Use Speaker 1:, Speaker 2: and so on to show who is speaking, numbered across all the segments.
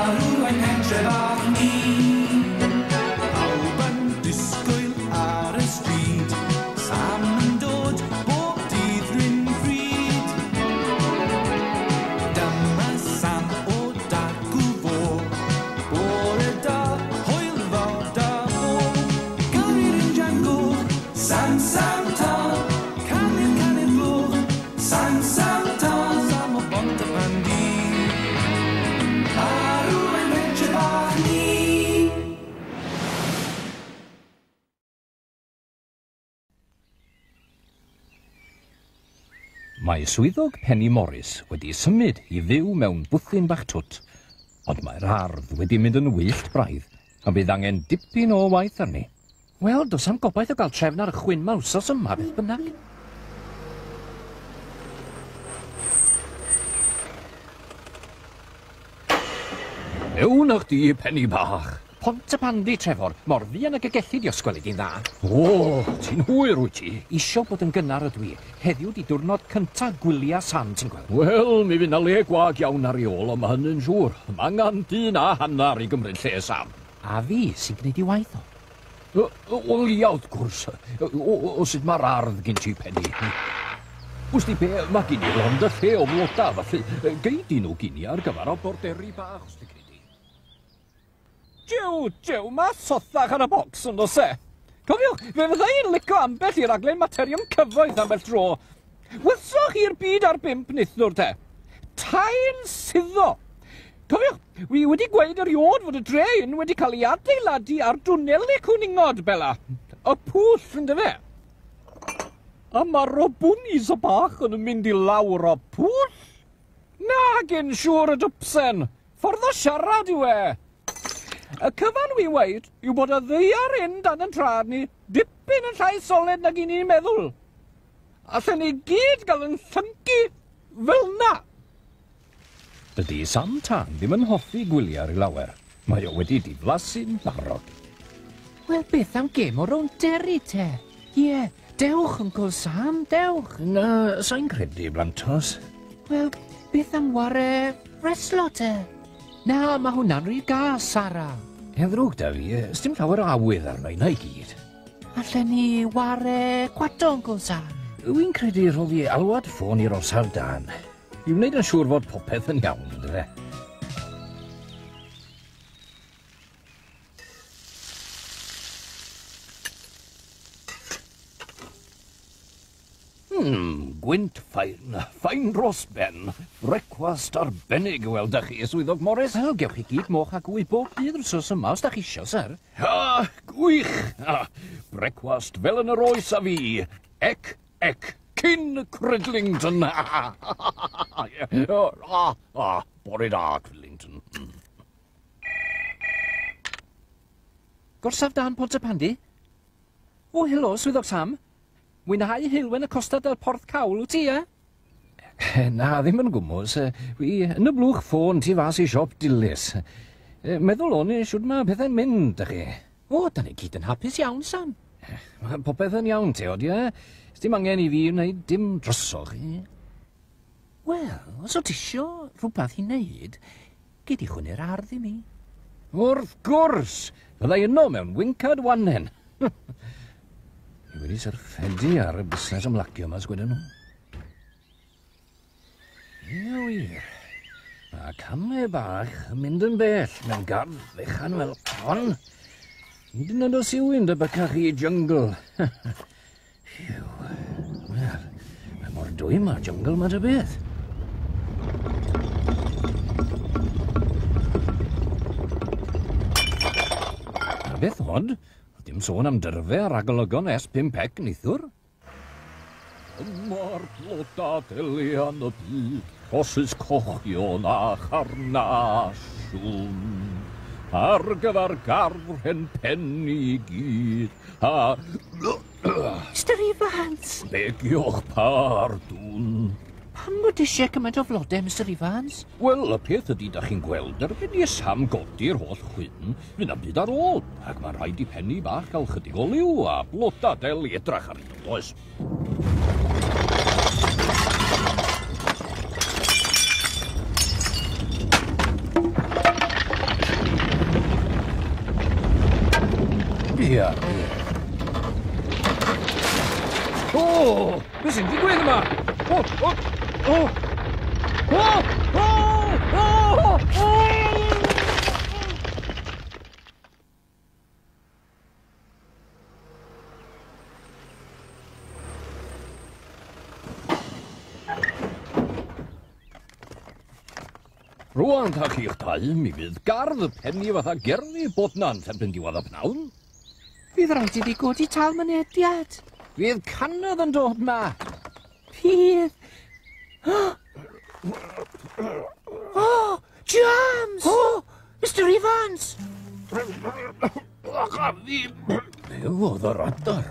Speaker 1: Arwain pentre bach ni. Pawb yn disgwyl ar y stryd, Sam yn dod bob dydd rhywun bryd. Dyma Sam o dacw fo, bore da, hwyl fawr da fo. Gyrru'r injan goch, Sam, Sam tân, canu'r canu'r gloch, Sam, Sam tân, Sam o Bontypandy. Arwain pentre bach ni.
Speaker 2: Mae swyddog Penny Morris wedi symud i fyw mewn bwthyn bach twt, ond mae'r ardd wedi mynd yn wyllt braidd, a bydd angen dipyn o waith arni. Wel, does am gobaith o gael trefn ar y chwyn 'ma wsos yma beth bynnag. Mewn â chdi, Penny bach. Pontypandy, Trefor, mor fuan ag y gelli di os gweli di'n dda. O, ti'n hwyr wyt ti? Isio bod yn gynnar ydw i. Heddiw di diwrnod cynta gwylia Sam, ti'n gweld. Wel, mi fydd 'na le gwag iawn ar ei ôl, ond mae hynny'n siŵr. Mae angen dyn a hannar i gymryd lle Sam. A fi sy'n gwneud i waith o. Wel, ia, wrth gwrs. O, sut mae'r ardd gyn ti, Penny? Wst ti be, mae gen i lond y lle o floda, felly gei di nhw gyn i ar gyfer o borderi bach, os ti'n credu. Jiw, jiw, mae sothach ar y bocs yn does e? Cofiwch, fe fydda i'n licio ambell i raglen materion cyfoeth ambell dro. Wylsoch chi'r byd ar bump neithiwr te? Tai'n suddo. Cofiwch, wi wedi gweud erioed fod y dre hyn wedi cael ei adeiladu ar dwneli cwningod, Bela. Y pwll, yndyfe? A mae'r robwnis y bach yn mynd i lawr y pwll? Nag yn siŵr y dwpsen. Ffordd o siarad yw e. Y cyfan wi'n weud yw bod y ddaear hyn dan yn trad ni dipyn yn llai soled nag i ni'n meddwl. Allen ni gyd gael yn llyncu fel na. Dydy Sam Tân ddim yn hoffi gwyliau rhy lawer. Mae o wedi diflasu'n barod.
Speaker 3: Wel, beth am gêm o rownderi te? Ie, dewch, Uncle Sam, dewch.
Speaker 2: Na, sai'n credu, Blantos.
Speaker 3: Wel, beth am ware reslo te? Na, mae hwnna'n rhy gas, Sara.
Speaker 2: Hen ddrwg da fi, sdim llawer o awydd arno i na i gyd.
Speaker 3: Allen ni ware cwato, Uncle Sam?
Speaker 2: Wy'n credu rhoddi alwad ffôn i'r orsaf dân. I wneud yn siŵr fod popeth yn iawn, yndyfe? Gwynt ffain, ffain dros ben. Brecwast arbennig i weld â chi, swyddog Morris.
Speaker 3: Wel, gewch chi gyd moch a gwy bob dydd yr wsos yma os da chi isio, sir.
Speaker 2: Ha, gwych! Ha, brecwast fel yn yr oes a fi. Ec, ec, cyn Cridlington. Ah, bore da, Cridlington.
Speaker 3: Gorsaf dân Pontypandy? O, helo, swyddog Sam. Mwynhau heulwen y Costa del Porth Cawl, wyt ti, e?
Speaker 2: Na, ddim yn gwmws. Wi yn y blwch ffôn tu fas i siop Dilys. Meddwl o'n i shwd mae pethau'n mynd, dych chi.
Speaker 3: O, da ni gyd yn hapus iawn, Sam.
Speaker 2: Mae popeth yn iawn, te, odi e? Sdim angen i fi wneud dim drosoch chi.
Speaker 3: Wel, os o ti isio rhywbeth i wneud, gei di chwynnu'r ardd i mi.
Speaker 2: Wrth gwrs! Fydda i yno mewn wincad wannen. Fi wedi syrffedu ar y busnes ymlacio yma, sgwydden nhw. Ie, wir. Mae camau bach yn mynd yn bell mewn gardd fechan fel hon. Hyd yn oed os yw'n debycach i jungle. Phew. Wel, mae mor dwym â'r jungle ma ta beth. A beth od, dim sôn am dyrfe a ragolygon S5C neithiwr. Dyma'r bloda delian y byd, rhosys cochion a charnasiwn. Ar gyfer gardd hen pen i gyd, a...
Speaker 3: Mr Evans!
Speaker 2: Begiwch pardwn.
Speaker 3: Pam bod eisiau cymaint o flodau, Mr Evans?
Speaker 2: Wel, y peth ydy, da chi'n gweld, erbyn i Sam godi'r holl chwyn, fydd na'm byd ar ôl, ac mae'n rhaid i Penny bach gael chydig o liw a bloda del i edrach arnyn nhw, does? Sbia. O! Beth sy'n digwydd yma? O! O! O! O! O! O! O! Rwan ta chi'ch dau, mi fydd gardd Penny fatha gerddi Bodnant erbyn diwedd y pnawn.
Speaker 3: Fydd rhaid iddi godi tal mynediad.
Speaker 2: Fydd cannoedd yn dod ma.
Speaker 3: Fydd. Oh, James! Oh, Mr Evans!
Speaker 2: Be oedd yr adar?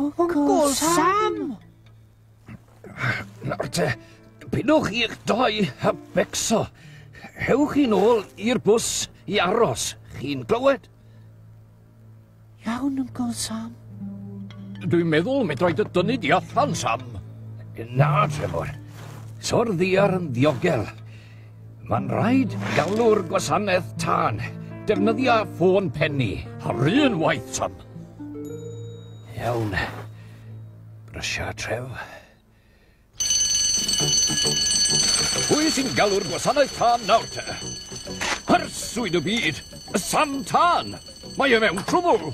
Speaker 3: Uncle Sam!
Speaker 2: Nawr te, pidwch i'ch doi a becso. Hewch chi nôl i'r bws i aros. Chi'n glywed?
Speaker 3: Iawn, Uncle Sam.
Speaker 2: Dwi'n meddwl medrai dy dynnu di allan, Sam. Na, Trefor. So'r ddiar yn ddiogel. Mae'n rhaid galw'r gwasanaeth tân. Defnyddia ffôn Penny. Ar un waith, Sam. Iawn. Brysia, Tref. Pwy sy'n galw'r gwasanaeth tân nawr te? Arswyd y byd! Y Sam Tân! Mae e mewn trwbl!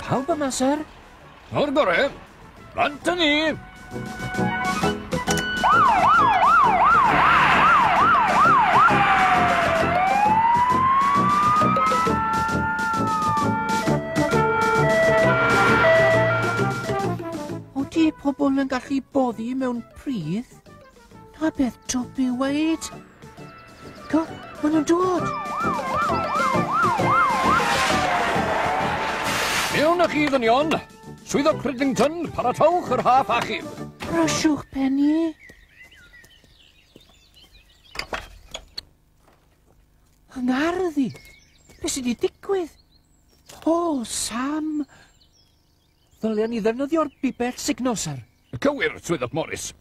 Speaker 3: Pawb yma, sir?
Speaker 2: O'r gore! Bant â ni!
Speaker 3: Ydy pobl yn gallu boddi mewn pridd? Na beth twp i weid. Co, maen nhw'n dod.
Speaker 2: Mewn â chi, ddynion. Swyddog Cridlington, paratowch yr haff achub.
Speaker 3: Brysiwch, Penny. Yng ngardd i. Be sydd wedi digwydd? O, Sam. Ddylen ni ddefnyddio'r bibell sugno, sir.
Speaker 2: Cywir, Swyddog Morris.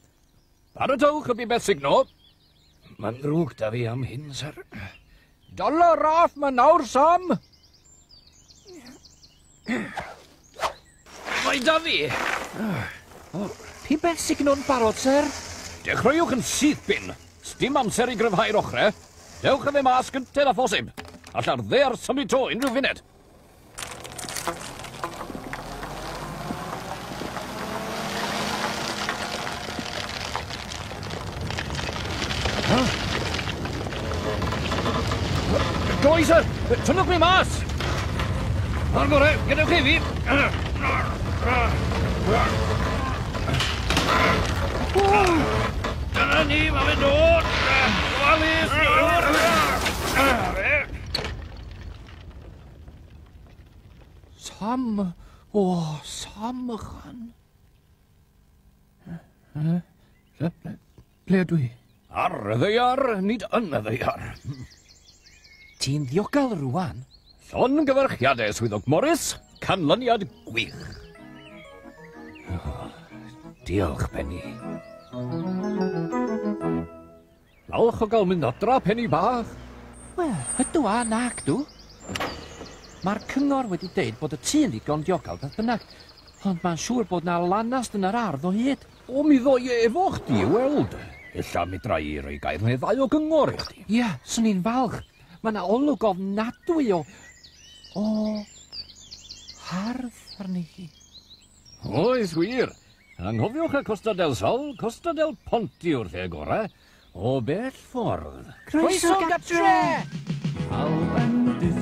Speaker 2: Paratowch y bibell sugno. Mae'n ddrwg da fi am hyn, sir. Dala raff ma nawr, Sam! Mae da fi!
Speaker 3: Pibell sugno'n barod, sir.
Speaker 2: Dechreuwch yn syth bin. Sdim amser i gryfhau'r ochrau. Dewch â fe mas gynted â phosib. Alla'r ddaear symud to unrhyw funud. Doi, sir! Tynnwch mi mas! O'r gore, gadewch chi fi! Dyna ni, mae fe'n dod! Gofalus, nawr!
Speaker 3: Sam! O, Sam ychan! Ble ydw i?
Speaker 2: Ar y ddaear, nid yn y ddaear.
Speaker 3: Ti'n ddiogel rwan?
Speaker 2: Llongyfarchiadau, Swyddog Morris. Canlyniad gwych. Oh, diolch, Penny. Falch o gael mynd adra, Penny bach.
Speaker 3: Wel, ydw a nac dw. Mae'r cyngor wedi deud bod y tŷ'n ddigon diogel beth bynnag, ond mae'n siŵr bod na lanast yn yr ardd o hyd.
Speaker 2: O, mi ddoi efo chdi i weld. Ella medra i roi gair neu ddau o gyngor i chdi.
Speaker 3: Ia, swn i'n falch. Mae na olwg ofnadwy o... o... hardd arni hi.
Speaker 2: Oes wir. Anghofiwch y Costa del Sol, Costa del Ponte yw'r lle gorau. O bell ffordd.
Speaker 3: Croeso gatre!
Speaker 1: Alban Du.